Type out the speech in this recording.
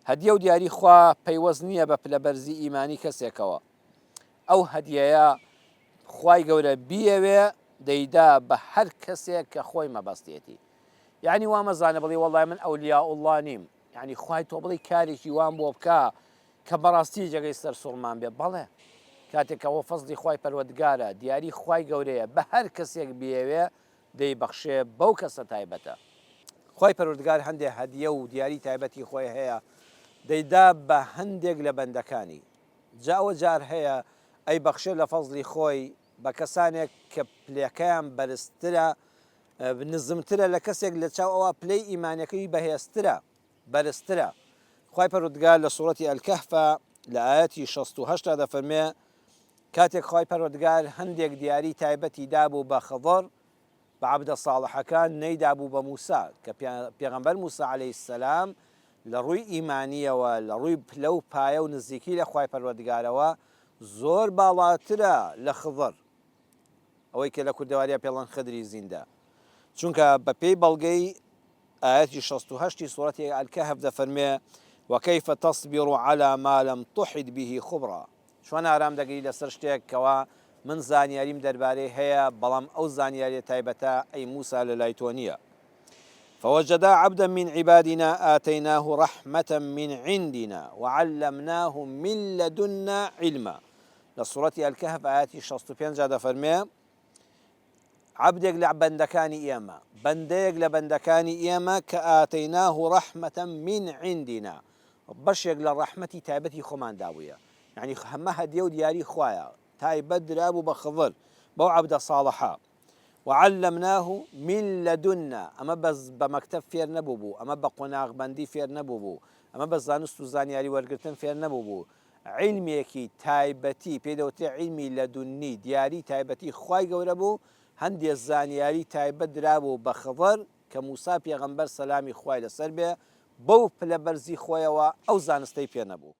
هەدیە و دیاری خوا پەیوەست نییە بە پلەبەرزی ئیمانی کەسێکەوە، ئەو هەدیەیە خوای گەورە بیەوێ دەیدا بە هەر کەسێک کە خۆی مەبەستێتی. یەعنی وا مەزانە بڵێی وەڵای من ئەولیاءاللە نیم، یەعنی خوای تۆ بڵێی کارێکی وام بۆ بکا کە بەڕاستی جێگەی سەرسوڕمان بێ، بەڵێ کاتێک کە ئەوە فەزڵی خوای پەروەردگارە، دیاری خوای گەورەیە بە هەر کەسێک بیەوێ دەیبەخشێ بەو کەسە تایبەتە. خوای پەروەردگار هەندێ هەدیە و دیاری تایبەتی خۆی هەیە دەیدا بە هەندێک لە بەندەکانی، جا ئەوە جار هەیە ئەیبەخشێ لە فەزڵی خۆی بە کەسانێک کە پلەکەیان بەرزترە نزمترە لە کەسێک لە چاو ئەوا پلەی ئیمانەکەی بەهێزترە بەرزترە. خوای پەروەردگار لە سوڕەتی الکهف لە ئایەتی 68 دا دەفەرموێ، کاتێک خوای پەروەردگار هەندێک دیاری تایبەتی دابوو بە خضر، بە عەبدە ساڵحەکان، نەیدابوو بە موسا، کە پێغەمبەر موسا علیە السلام لە ڕووی ئیمانیەوە، لە ڕووی پلە و پایە و نزیکی لە خوای پەروەردگارەوە زۆر باڵاترە لە خضر، ئەوەی کە لە کوردەواریا پێڵەن خدری زیندە، چونکە بە پێی بەڵگەی ئایەتی 68 ی سوڕەتی الکهف دەفەرموێ، وکیف تصبر علی ما لم تحط به خبرا، چۆن ئارام دەگری لەسەر شتێک کەوا من زانیاریم دەربارەی هەیە بەڵام ئەو زانیاریە تایبەتە ئەی موسا لەلای تۆ نیە. فوجدا عبدا من عبادنا آتیناه رحمة من عندنا وعلمناه من لدنا علما لە سوڕەتی الکهف ئایەتی 65 دەفەرموێ عەبدێک لە بەندەکانی ئێمە، بەندەیەک لە بەندەکانی ئێمە کە آتیناه رحمة من عندنا بەشێک لە ڕەحمەتی تایبەتی خۆمان دابوویە یعنی هەمە هەدیە و دیاری خوایە تایبەت درابوو بە خضر بەو عەبدە ساڵحە وعلمناه من لدنا ئەمە بەس بە مەکتەب فێر نەبوو بوو ئەمە بە قۆناغبەندی فێر نەبوو بوو ئەمە بە زانست و زانیاری وەرگرتن فێر نەبوو بوو عیلمێکی تایبەتی پێی دەوترێ عیلمی لەدونی، دیاری تایبەتی خوای گەورە بوو، هەندێ زانیاری تایبەت درابوو بە خضر کە موسا پێغەمبەر سەلامی خوای لەسەر بێ بەو پلە بەرزی خۆیەوە ئەو زانستەی پێ نەبوو.